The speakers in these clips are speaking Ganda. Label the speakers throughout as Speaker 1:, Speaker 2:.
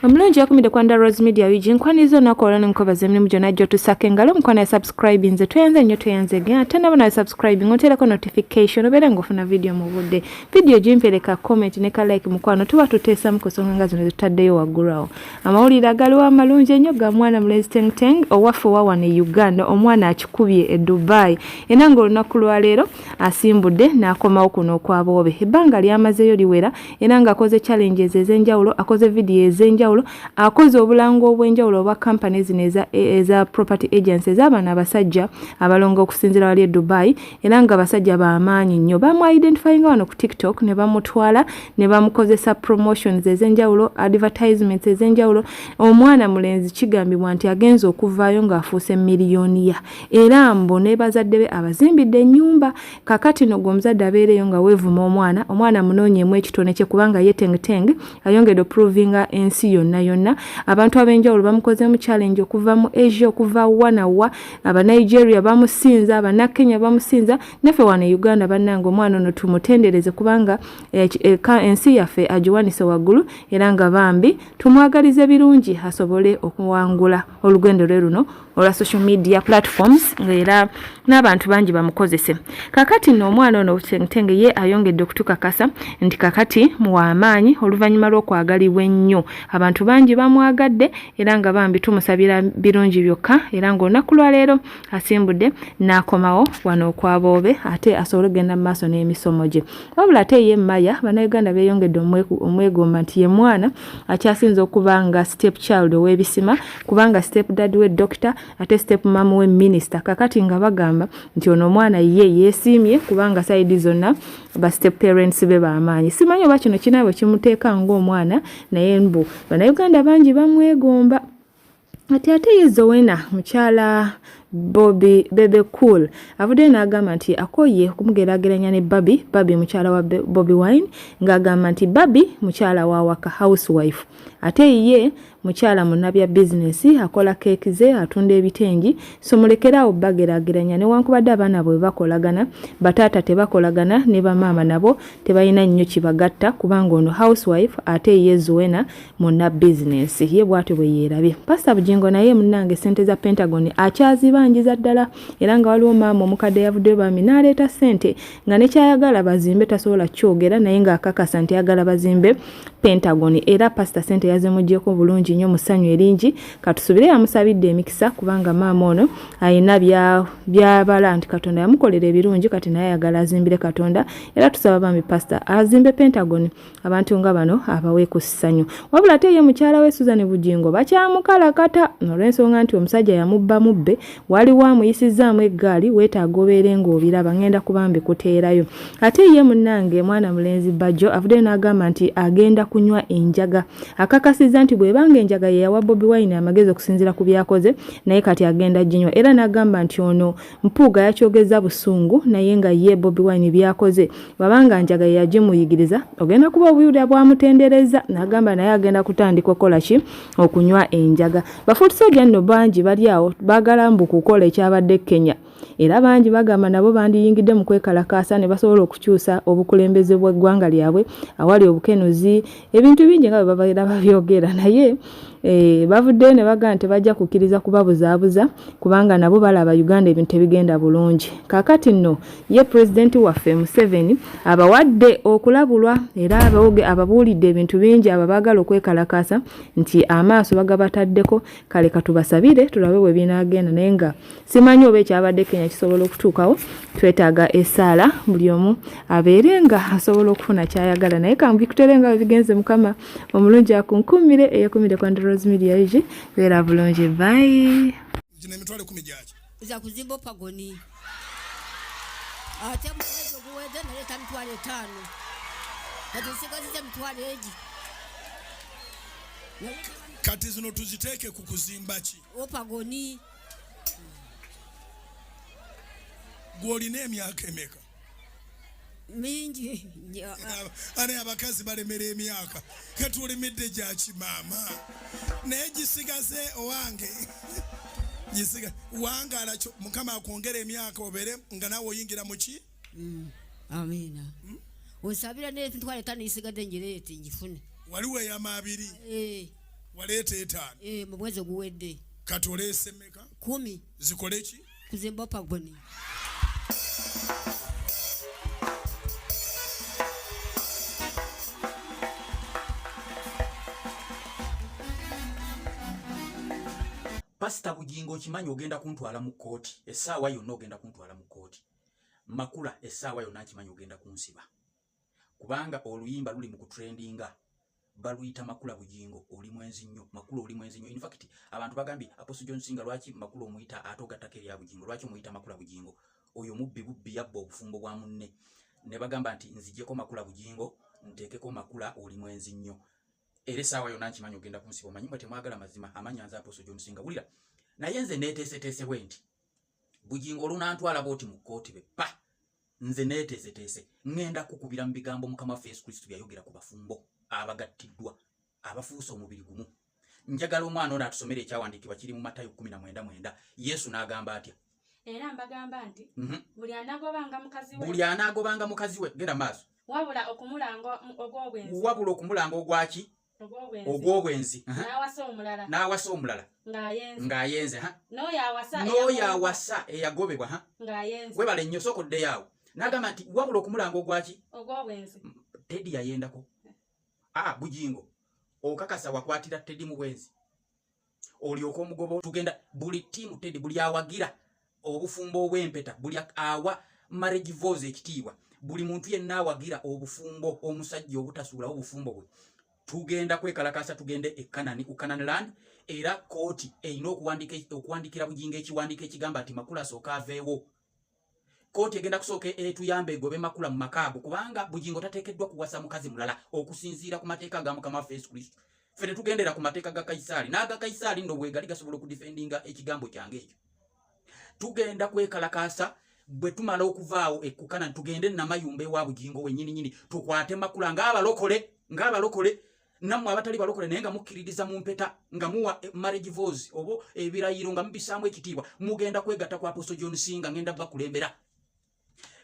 Speaker 1: Omulungi yakumide kwa Rose Media UG nkwaniza olunaku olwo nkobaza emirimu gyonna gy'otusako engalo omukwano ya subscribe nze tweyanze nnyo tweyanze gena ate nabo nawe subscribe ng'oteerako notification obeere ng'ofuna video mu budde video gimpereka comment ne ka like mukwano tuba tuteesamu ku nsonga nga zino zetutaddeyo waggulu awo amawulire agaliwo amalungi ennyo ga mwana mulenzi Teng Teng owaffe owa wano e Uganda omwana akikubye e Dubai era ng'olunaku lwaleero asimbudde n'akomawo kuno okwaboobe ebbanga lyamazeeyo liwera era ng'akoze challenges ez'enjawulo akoze vidiyo ez'enjawulo akoze obulango obw'enjawulo obwa kampani zino eza, eza property agency ez'abaana abasajja abalongo okusinziira wali e Dubai era nga basajja b'amaanyi nnyo bamu identifyinga wano ku TikTok ne bamutwala ne bamukozesa promotions ez'enjawulo advertisements ez'enjawulo omwana mulenzi kigambibwa nti agenze okuvaayo ng'afuuse miliyoniya era mbu ne bazadde be abazimbidde ennyumba kakati no gwe omuzadde abeereyo nga weevuma omwana omwana munoonyeemu ekitone kye kubanga ye tengteng ayongedde oprovinga ensi yonna yonna abantu ab'enjawulo bamukozeemu challenge okuva mu asia okuva wa na wa abanigeria bamusinza abanakenya bamusinza naffe wano e uganda bannange omwana ono tumutendereze kubanga eh, eh, ensi yaffe agiwanise waggulu era nga bambi tumwagalize birungi asobole okuwangula olugendo lwe luno olwa social media platforms era n'abantu bangi bamukozese kakati nno omwana ono Tengtenge ye ayongedde okutukakasa nti kakati muwamaanyi oluvannyuma lw'okwagalibwa ennyo abantu bangi bamwagadde era nga bambi tumusabira birungi byokka era ng'olunaku lwaleero asimbudde n'akomawo wano okwaboobe ate asobole okugenda mu maaso n'emisomo gye wabula ate ye Maya bannayuganda beeyongedde omwegomba nti ye mwana akyasinze okuba nga step child ow'ebisima kubanga step dad we doctor ate step mum we minister kakati nga bagamba nti ono omwana ye yeesiimye kubanga sayidi zonna ba step parents be bamaanyi simanyi oba kino kinaabwe kimuteeka ng'omwana naye mbu bannayuganda bangi bamwegomba Ati ate ye Zowena mukyala Bobi Bebe Cool avuddeyo n'agamba nti akooye okumugeraageranya ne Barbie, Barbie mukyala wa Bobi Wine ng'agamba nti Barbie mukyala wa waka housewife ate ye mukyala munnabya bizinesi akola keeki ze atunda ebitengi so mulekere awo bageraageranya newankubadde abaana bwe bakolagana bataata tebakolagana ne bamaama nabo tebalina nnyo kibagatta kubanga ono housewife ate ye Zuena munna bizinensi ye bwatyo bwe yeerabye. Pasita Bugingo naye munnange ssente za Pentagon akyazibanjiza ddala era nga waliwo maama omukadde yavuddeyo bambi n'aleeta ssente nga ne kyayagala bazimbe tasobola kukyogera naye ng'akakasa nti ayagala bazimbe Pentagon era pasita ssente yazimuggyeko bulungi nnyo mu ssanyu eringi katusubire yamusabidde emikisa kubanga maama ono alina byabala nti Katonda yamukolera ebirungi kati naye ayagala azimbire Katonda era tusaba bambi pasita azimbe Pentagon abantu nga bano abawe ku ssanyu wabula ate ye mukyala we Susan Bugingo bakyamukalakata olw'ensonga nti omusajja yamubba mubbe waliwo amuyisizzaamu eggaali weetaaga obeere ng'obiraba ngenda kuba mbikuteerayo ate ye munnange mwana mulenzi Bajjo avuddeyo n'agamba nti agenda kunywa enjaga akakasizza nti bw'ebanga enjaga ye yawa Bobi Wine amagezi okusinziira ku byakoze naye kati agenda ginywa era n'agamba nti ono Mpuuga yakyogezza busungu naye nga ye Bobi Wine byakoze bwaba nga njaga yeyagimuyigiriza ogenda kuba obuyuda bwamutendereza nagamba naye agenda kutandika okukola ki okunywa enjaga. Bafuuti soja nno bangi bali awo bagala mbu kukola ekyabadde Kenya era bangi bagamba nabo bandiyingidde mu kwekalakaasa ne basobola okukyusa obukulembeze bw'eggwanga lyabwe awali obukenuzi ebintu bingi nga bwe babeera babyogera naye Eh, bavuddeyo ne bagamba nti tebajja kukkiriza kubabuzaabuza kubanga nabo balaba Uganda ebintu tebigenda bulungi. Kaakati nno ye pulezidenti waffe Museveni abawadde okulabulwa era ababuulidde ebintu bingi abo abaagala okwekalakaasa nti amaaso bagabataddeko. Kale katubasabire tulabe bwe binaagenda naye nga simanyi oba ekyabadde Kenya kisobola okutuukawo. Twetaaga essaala buli omu abeere nga asobola okufuna ky'ayagala naye kambikutere nga bwe bigenze Mukama omulungi akunkumire eyekumire kwa Rose Media UG beera bulungi bye.
Speaker 2: Gino emitwalo 10 gyaki?
Speaker 3: Za kuzimba opagoni ate mwezi oguwedde naleeta mitwalo etaano kati nsigaziza emitwalo egi
Speaker 2: kati zino tuziteeke ku kuzimba ki?
Speaker 3: Opagoni.
Speaker 2: Gw'olina emyaka emeka?
Speaker 3: Mingi.
Speaker 2: Ane abakazi balemera emyaka ketulemedde gyaki maama naye gisigaze owange gisiga wangaala mukama akwongera emyaka obeere nga naawe oyingira muki
Speaker 3: amiina onsabira n'emitwalo etaano esigadde ngireete ngifune
Speaker 2: wali weyama abiri
Speaker 3: eh.
Speaker 2: Waleeta 5.
Speaker 3: Eh, mu mwezi oguwedde.
Speaker 2: Kati oleese mmeka?
Speaker 3: 10.
Speaker 2: Zikole ki?
Speaker 3: Kuzimba opagoni.
Speaker 4: Pasita Bugingo okimanyi ogenda kuntwala mu kkooti essaawa yonna, ogenda kuntwala mu kkooti. Makula essaawa yonna nkimanyi ogenda kunsiba, kubanga oluyimba luli mu kutrendinga, baluyita Makula Bugingo oli mwenzi nnyo, Makula oli mwenzi nnyo. In fact abantu bagambye Apostle John Singa lwaki Makula omuyita ate ogattako erya Bugingo, lwaki omuyita Makula Bugingo? Oyo mubbi bubbi, yabba obufumbo bwa munne. Ne bagamba nti nzijeko Makula Bugingo nteekeko Makula oli mwenzi nnyo. Era essaawa yonna nkimanyi ogenda kunsiba. Omanyi mwe temwagala mazima, amanya nze Apostle John Singa. Wulira, naye nze neeteeseteese bwe nti Bugingo olunantwala bw'oti mu kkooti be pa nze neeteeseteese ŋŋenda kukubira mu bigambo Mukama waffe Yesu Kristo byayogera ku bafumbo abagattiddwa abafuuse omubiri gumu. Njagala omwana ono atusomere ekyawandiikibwa kiri mu Matayo 19:9. Yesu n'agamba atya?
Speaker 5: Era mbagamba nti buli anaagobanga mukazi we,
Speaker 4: buli anaagobanga mukazi we, genda maaso,
Speaker 5: wabula okumulanga ogw'obwenzi,
Speaker 4: wabula okumulanga ogwaki?
Speaker 5: Ogw'obwenzi,
Speaker 4: ogw'obwenzi,
Speaker 5: n'awasa omulala,
Speaker 4: n'awasa omulala,
Speaker 5: ng'ayenze,
Speaker 4: ng'ayenze,
Speaker 5: n'oyo awasa
Speaker 4: n'oyo awasa eyagobebwa,
Speaker 5: ng'ayenze.
Speaker 4: Webale nnyo, sooka oddeyo awo. N'agamba nti wabula okumulanga ogwaki?
Speaker 5: Ogw'obwenzi.
Speaker 4: Teddy yayendako. Aa, Bugingo okakasa wakwatira Teddy mu bwenzi olyoka omugobo? Tugenda buli ttiimu Teddy, buli awagira obufumbo obw'empeta, buli awa marriage vows ekitiibwa, buli muntu yenna awagira obufumbo, omusajja obutasuulawo obufumbo bwe, tugenda kwekalakasa tugende e Canaan, ku Canaan land. Era kooti erina okuwandikira Bugingo ekiwandiiko ekigamba nti Makula asooka aveewo. Kooti egenda kusooka etuyambe egobe Makula mu maka ago, kubanga Bugingo tateekeddwa kuwasa mukazi mulala okusinziira ku mateeka ga Mukama waffe Yesu Kristo. Ffe tetugendera ku mateeka ga Kayisaali, n'aga Kayisaali nno bwegali gasobola okudifendinga ekigambo kyange ekyo. Tugenda kwekalakaasa bwe tumala okuvaawo ekkukana, tugende Namayumba ewa Bugingo wennyininyini, tukwate Makula ng'abalokole, ng'abalokole nammwe abatali balokole naye nga mukkiririza mu mpeta, nga muwa marriage vows oba ebirayiro nga mubisaamu ekitiibwa, mugenda kwegatta ku Apostle John Singa. Ngenda bakulembera.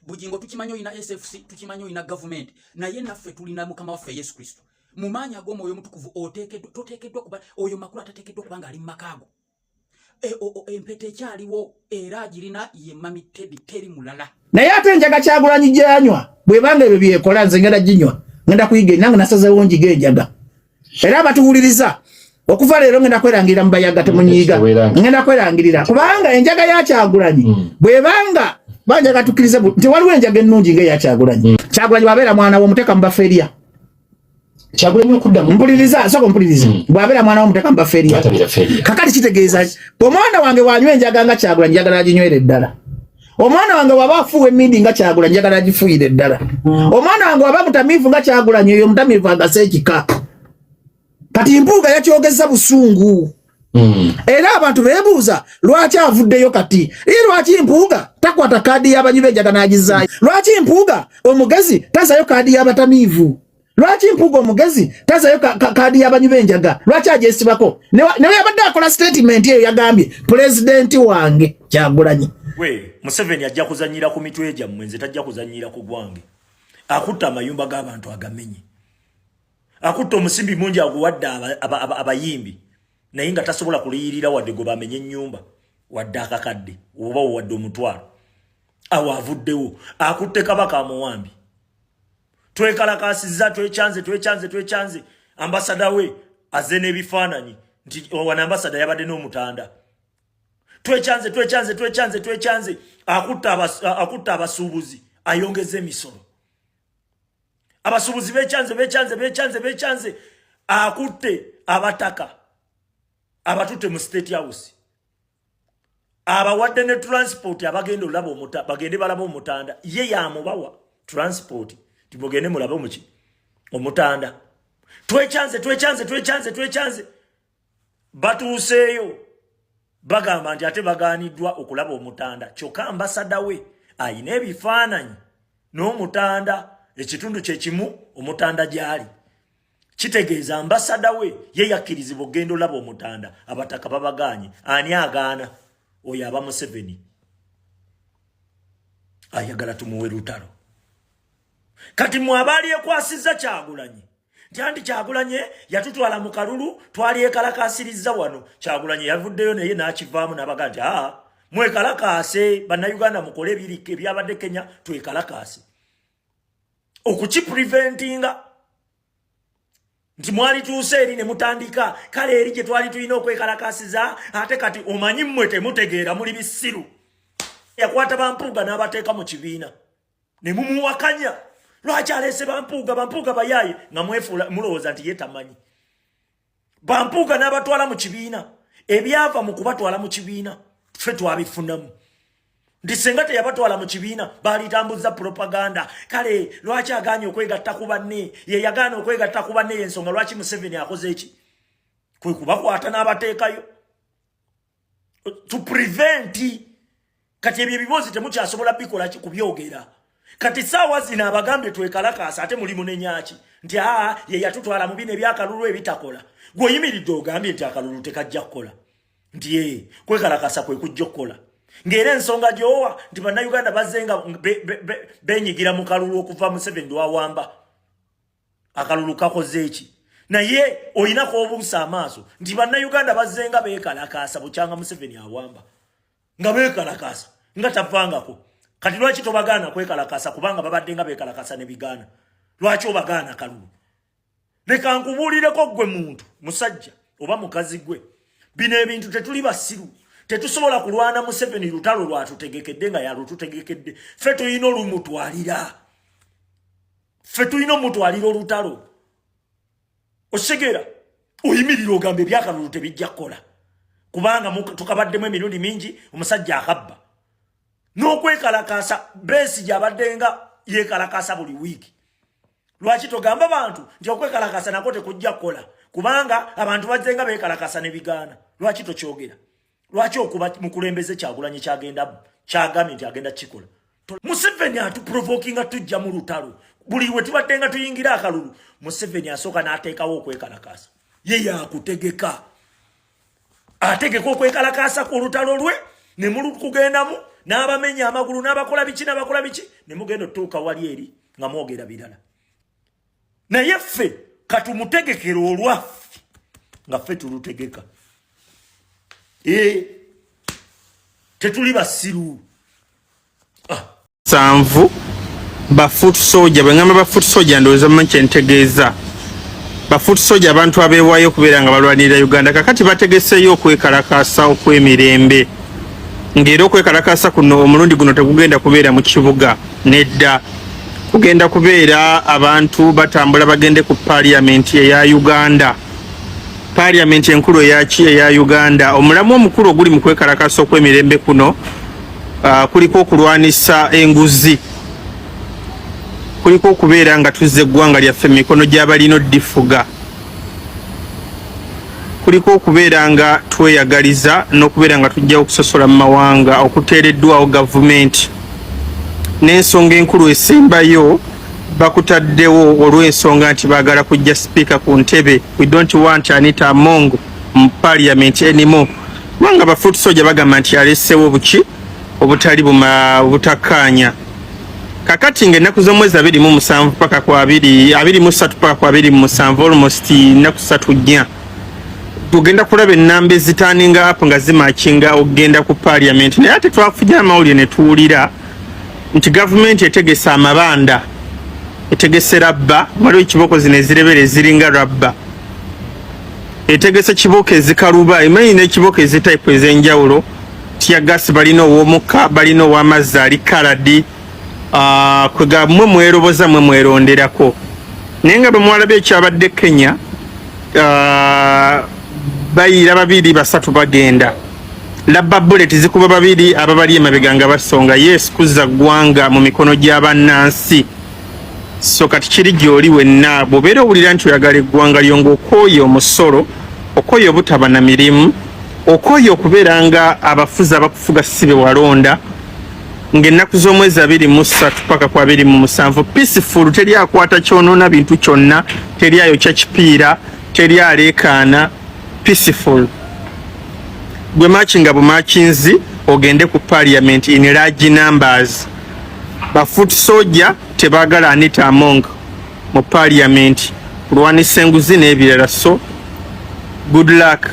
Speaker 4: Bugingo tukimanyi olina SFC, tukimanyi olina gavumenti, naye naffe tulina Mukama waffe Yesu Kristo. Mu maanyi ag'Omwoyo Omutukuvu toteekeddwa kuba oyo Makulu atateekeddwa kubanga ali mu makaago. Empeta ekyaliwo era agirina ye Mami Teddy, teri mulala.
Speaker 6: Naye ate enjaga Kyagulanyi gyanywa bwebanga ebyo byekola, nze ngenda ginywa, ngenda kuyiga. Nange nasazeewo njiga enjaga, era abatuwuliriza okuva leero ngenda kwerangirira mu bayaga, temunyiiga, ngenda kwerangirira kubanga enjaga ya Kyagulanyi bwebanga banjaga tukkirize nti waliwo enjaga ennungi nga eya Kyagulanyi. Kyagulanyi bw'abeera mwana we omuteeka mu baferiya.
Speaker 7: Kyagulanyi okuddamu.
Speaker 6: Mpuliriza, sooka mpuliriza. Bw'abeera mwana we omuteeka mu baferiya.
Speaker 7: Atabira failure.
Speaker 6: Kakati kitegeeza omwana wange wanywa enjaga nga Kyagulanyi, njagala aginywere ddala. Omwana wange waba afuuwa emindi nga Kyagulanyi, njagala agifuuyire ddala. Omwana wange waba mutamiivu nga Kyagulanyi, oyo omutamiivu agase ekika. Kati Mpuuga yakyogeza busungu era abantu beebuuza lwaki avuddeyo kati. Ye lwaki Mpuuga takwata kaadi y'abanywi b'enjaga n'agizaayo? Lwaki Mpuuga omugezi tazayo kaadi y'abatamiivu? Lwaki Mpuuga omugezi tazayo kaadi y'abanywi b'enjaga? Lwaki agyesibako? Newe yabadde akola statement eyo yagambye pulezidenti wange Kyagulanyi.
Speaker 8: We Museveni ajja kuzanyira ku mitwe gyammwe, nze tajja kuzanyira ku gwange. Akutta amayumba g'abantu agamenye, akutta omusimbi mungi aguwadde abayimbi, naye nga tasobola kuliyirira wadde gwe bamenye ennyumba, wadde akakadde oba wadde omutwalo. Awo avuddewo akutte kabaka amuwambi. Twekalakasizza, twekyanze, twekyanze, twekyanze. Ambasada we azze n'ebifaananyi nti wano ambasada yabadde n'omutanda. Twekyanze, twekyanze, twekyanze, twekyanze. Akutta abasuubuzi, ayongeza emisolo. Abasuubuzi bekyanze, bekyanze, bekyanze, bekyanze. Akutte abataka, abatutte mu State House, abawadde ne transport abagenda olaba omuta, bagende balaba omutanda. Ye yamubawa transport timugende mulabe omuki omutanda. Twekyanze, twekyanze, twekyanze, twekyanze. Batuuseeyo bagamba nti ate bagaaniddwa okulaba omutanda, kyokka ambasada we ayina ebifaananyi n'omutanda, ekitundu kyekimu omutanda gy'ali. Kitegeeza ambasada we ye yakkirizibwa okugenda olaba omutanda, abataka babagaanye. Ani agaana? Oyo aba Museveni ayagala tumuwe lutalo. Kati mwe abaali ekwasizza Kyagulanyi Nti anti Kyagulanye yatutwala mu kalulu, twalyekalakaasirizza wano. Kyagulanye yavuddeyo naye n'akivaamu n'abaga nti aa, mwekalakaase Bannayuganda, mukole ebiri ebyabadde Kenya, twekalakaase okukipreventinga nti mwalituuse eri ne mutandika kale eri gye twali tulina okwekalakasiza. Ate kati omanyi mmwe temutegeera, muli bisiru. Yakwata Bampuuga n'abateeka mu kibiina ne mumuwakanya, lwaki aleese Bampuuga, Bampuuga bayaaye, nga mwefuula mulowooza nti ye tamanyi. Bampuuga n'abatwala mu kibiina, ebyava mu kubatwala mu kibiina ffe twabifunamu, nti senga teyabatwala mu kibiina baalitambuza propaganda. Kale lwaki agaanye okwegatta ku banne? Ye yagaana okwegatta ku banne, yensonga lwaki Museveni akoze eki, kwe kubakwata n'abateekayo to prevent. Kati ebyo ebibozi temukyasobola bikola kubyogera. Kati saawa zino abagambye twekalakaasa, ate muli munenyaki nti aa, ye yatutwala mu bino ebyakalulu ebitakola. Gweoyimiridde ogambye nti akalulu tekajja kukola, nti ye kwekalakasa kwe kujja okukola, ng'era ensonga gy'owa nti Bannayuganda bazze nga benyigira mu kalulu okuva Museveni lwawamba akalulu kakoze eki. Naye olina k'obuusa amaaso nti Bannayuganda bazze nga beekalakaasa bukyanga Museveni awamba, nga beekalakaasa nga tavangako. Kati lwaki tobagaana kwekalakaasa? Kubanga babadde nga beekalakaasa ne bigaana, lwaki obagaana kalulu? Leka nkubuulireko, ggwe muntu musajja oba mukazi gwe, bino ebintu tetuli basiru. Tetusobola kulwana Museveni lutalo lwatutegekedde nga yalututegekedde. Ffe tulina olumutwalira, ffe tulina omutwalira olutalo. Okitegeera? Oyimirira ogamba ebyakalulu tebijja kukola kubanga tukabaddemu emirundi mingi, omusajja akabba n'okwekalakaasa. Besigye abadde nga yekalakaasa buli wiiki. Lwaki togamba bantu nti okwekalakasa nako tekujja kukola kubanga abantu bazze nga beekalakasa ne bigaana? Lwaki tokyogera? Lwaki okuba mukulembeze Kyagulanyi kyagenda kyagambye nti agenda kukikola? Museveni atuprovokinga, tujja mu lutalo. Buli we tubadde nga tuyingira akalulu, Museveni asooka n'ateekawo okwekalakasa. Ye yakutegeka, ategeka okwekalakasa ku lutalo lwe ne mulukugendamu, n'abamenya amagulu, n'abakola biki, n'abakola biki, ne mugenda otutuuka wali eri nga mwogera birala. Naye ffe katumutegekera olwaffe nga ffe tulutegeka. Tetuli basiru.
Speaker 9: 7 ba foot soldier. Bwe ngamba ba foot soldier, ndowooza mumanyi kyentegeeza. Ba foot soldier, abantu abeewaayo okubeera nga balwanirira Uganda. Kakati bategeseeyo okwekalakaasa okw'emirembe, ng'era okwekalakaasa kuno omulundi guno tegugenda kubeera mu kibuga, nedda. Kugenda kubeera abantu batambula bagende ku paaliyamenti eya Uganda, paaliyamenti enkulu eyaki eya Uganda. Omulamu omukulu oguli mu kwekalakaasa okw'emirembe kuno kuliko okulwanisa enguzi, kuliko okubeera nga tuzza eggwanga lyaffe mu mikono gy'abalina oddifuga, kuliko okubeera nga tweyagaliza n'okubeera nga tujjawo okusosola mu mawanga okuteereddwawo gavumenti. N'ensonga enkulu esembayo bakutaddewo olw'ensonga nti baagala kujja sipiika ku ntebe. We don't want Anita Among mu parliament anymore, kubanga ba foot soldier bagamba nti aleseewo buki obutali butakkaanya. Kakati ng'ennaku z'omwezi 27 paka ku 23 paka ku 27, almost nnaku 3 4, tugenda kulaba ennamba eziturninga up nga zimarchinga okugenda ku parliament. Naye ate twafunye amawulire ne tuwulira nti gavumenti etegese amabanda, etegese rabba. Waliwo ekiboko zino ezirebera eziringa rabba, etegese kibooko ezikaluba emanyi n'ekibooko ezitype ez'enjawulo. Tear gas balina ow'omukka, balina ow'amazzi ali kaladi. Kwega mmwe mweroboza, mwe mweronderako. Naye nga bwe mwalabye ekyabadde Kenya, bayira babiri basatu bagenda labba bullet zikuba babiri ababali emabega nga basonga. Yes, kuzza ggwanga mu mikono gy'abannansi. So kati kiri gy'oli wenna bw'obeera owulira nti oyagala eggwanga lyo, ng'okooye omusolo, okooye obutaba na mirimu, okooye okubeera nga abafuzi abakufuga si be walonda, ng'ennaku z'omwezi 23 paka ku 27, peaceful, teri akwata kyonoona bintu kyonna, teri ayokya kipiira, teri aleekaana, peaceful, gwe marchinga bumarchinzi ogende ku parliament in large numbers. Ba foot soldier tebaagala Anita Among mu parliament. Kulwanisa enguzi n'ebirala. So good luck,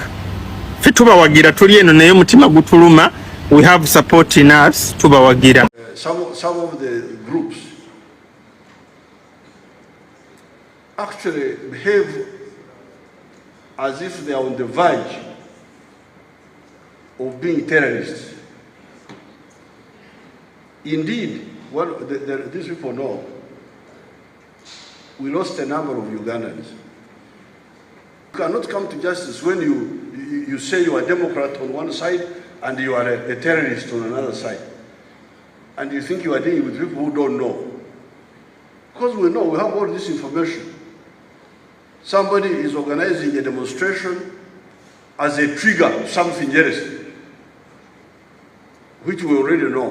Speaker 9: ffe tubawagira, tuli eno naye omutima gutuluma. We have support in us, tubawagira.
Speaker 10: Some of the groups actually behave as if they are on the verge of being terrorists. Indeed, these people know we lost a number of Ugandans. You cannot come to justice when you say you are a Democrat on one side and you are a terrorist on another side. And you think you are dealing with people who don't know. Because we know, we have all this information. Somebody is organizing a demonstration as a trigger, something else, which we already know.